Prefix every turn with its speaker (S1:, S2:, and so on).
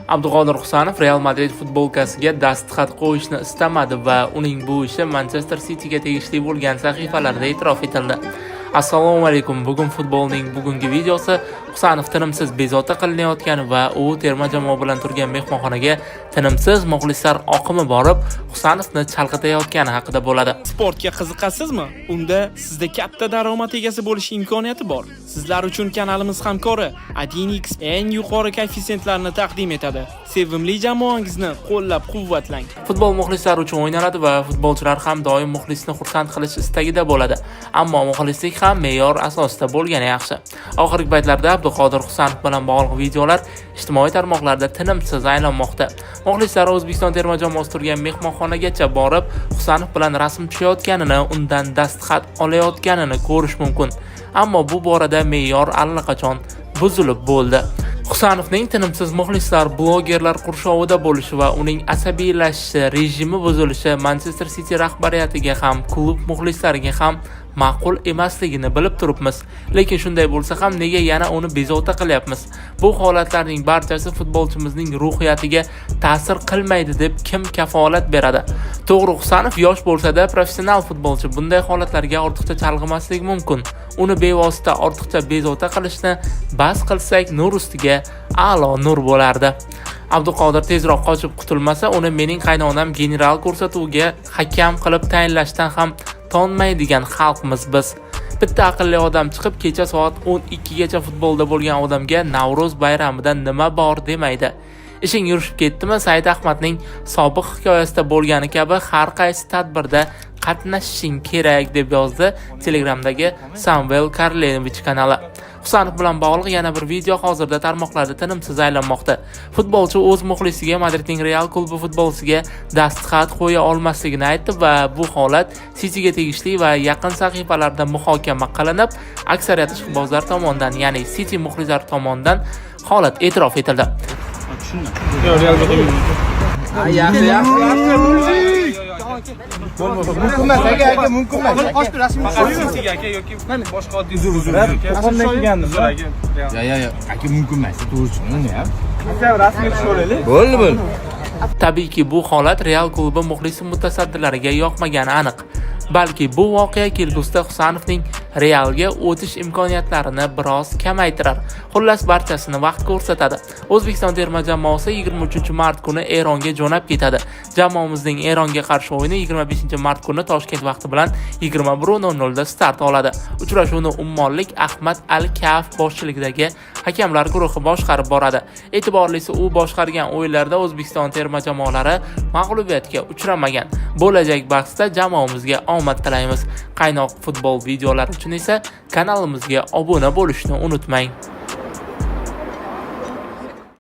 S1: Abduqodir Husanov Real Madrid futbolkasiga dastxat qo'yishni istamadi va uning bu ishi Manchester Cityga tegishli bo'lgan sahifalarda e'tirof etildi. Assalomu alaykum. Bugun futbolning bugungi videosi Husanov tinimsiz bezovta qilinayotgani va u terma jamoa bilan turgan mehmonxonaga tinimsiz muxlislar oqimi borib, Husanovni chalg'itayotgani haqida bo'ladi.
S2: Sportga qiziqasizmi? Unda sizda katta daromad egasi bo'lish imkoniyati bor. Sizlar uchun kanalimiz hamkori Adinix eng yuqori koeffitsiyentlarni taqdim etadi. Sevimli jamoangizni qo'llab-quvvatlang.
S1: Futbol muxlislar uchun o'ynaladi va futbolchilar ham doim muxlisni xursand qilish istagida bo'ladi. Ammo muxlislik ham me'yor asosida bo'lgani yaxshi. Oxirgi paytlarda Abduqodir Husanov bilan bog'liq videolar ijtimoiy tarmoqlarda tinimsiz aylanmoqda. Muxlislar O'zbekiston terma jamoasi turgan mehmonxonagacha borib, Husanov bilan rasm tushayotganini, undan dastxat olayotganini ko'rish mumkin. Ammo bu borada me'yor allaqachon buzilib bo'ldi. Husanovning tinimsiz muxlislar, blogerlar qurshovida bo'lishi va uning asabiylashishi, rejimi buzilishi Manchester City rahbariyatiga ham, klub muxlislariga ham ma'qul emasligini bilib turibmiz. Lekin shunday bo'lsa ham nega yana uni bezovta qilyapmiz? Bu holatlarning barchasi futbolchimizning ruhiyatiga ta'sir qilmaydi deb kim kafolat beradi? To'g'ri, Husanov yosh bo'lsa-da professional futbolchi, bunday holatlarga ortiqcha chalg'imasligi mumkin. Uni bevosita ortiqcha bezovta qilishni bas qilsak, nur ustiga a'lo nur bo'lardi. Abduqodir tezroq qochib qutulmasa, uni "Mening qaynonam general" ko'rsatuviga hakam qilib tayinlashdan ham tonmaydigan xalqmiz biz. Bitta aqlli odam chiqib, kecha soat 12 gacha futbolda bo'lgan odamga Navro'z bayramidan nima bor demaydi. Ishing yurishib ketdimi, Said Ahmadning sobiq hikoyasida bo'lgani kabi har qaysi tadbirda qatnashishing kerak, deb yozdi Telegramdagi Samvel Karlenovich kanali. Husanov bilan bog'liq yana bir video hozirda tarmoqlarda tinimsiz aylanmoqda. Futbolchi o'z muxlisiga, Madridning Real klubi futbolchisiga dastxat qo'ya olmasligini aytdi va bu holat Cityga tegishli va yaqin sahifalarda muhokama qilinib, aksariyat ishqibozlar tomonidan, ya'ni City muxlislari tomonidan holat e'tirof etildi.
S3: Yaxshi, yaxshi, yaxshi. Mumkin emas, aka, aka, mumkin emas.
S4: Qochib rasmga
S5: Faqat aka yoki boshqa oddiy
S3: Uzr, uzr.
S4: Qo'ldan kelgandim.
S5: Uzr aka.
S3: Yo, aka, mumkin emas, to'g'ri uni ham.
S4: Aka, rasmga tushib olaylik.
S3: Bo'ldi, bo'ldi.
S1: Tabiiyki, bu holat Real klubi muxlisi mutasaddilariga yoqmagani aniq. Balki bu voqea kelgusida Husanovning Realga o'tish imkoniyatlarini biroz kamaytirar. Xullas, barchasini vaqt ko'rsatadi. O'zbekiston terma jamoasi 23-mart kuni Eronga jo'nab ketadi. Jamoamizning Eronga qarshi o'yini 25-mart kuni Toshkent vaqti bilan 21:00 da start oladi. Uchrashuvni ummonlik Ahmad Al-Kaf boshchiligidagi hakamlar guruhi boshqarib boradi. E'tiborlisi, u boshqargan o'yinlarda O'zbekiston terma jamoalari mag'lubiyatga uchramagan. Bo'lajak bahsda jamoamizga omad tilaymiz. Qaynoq futbol videolari uchun esa kanalimizga obuna bo'lishni unutmang.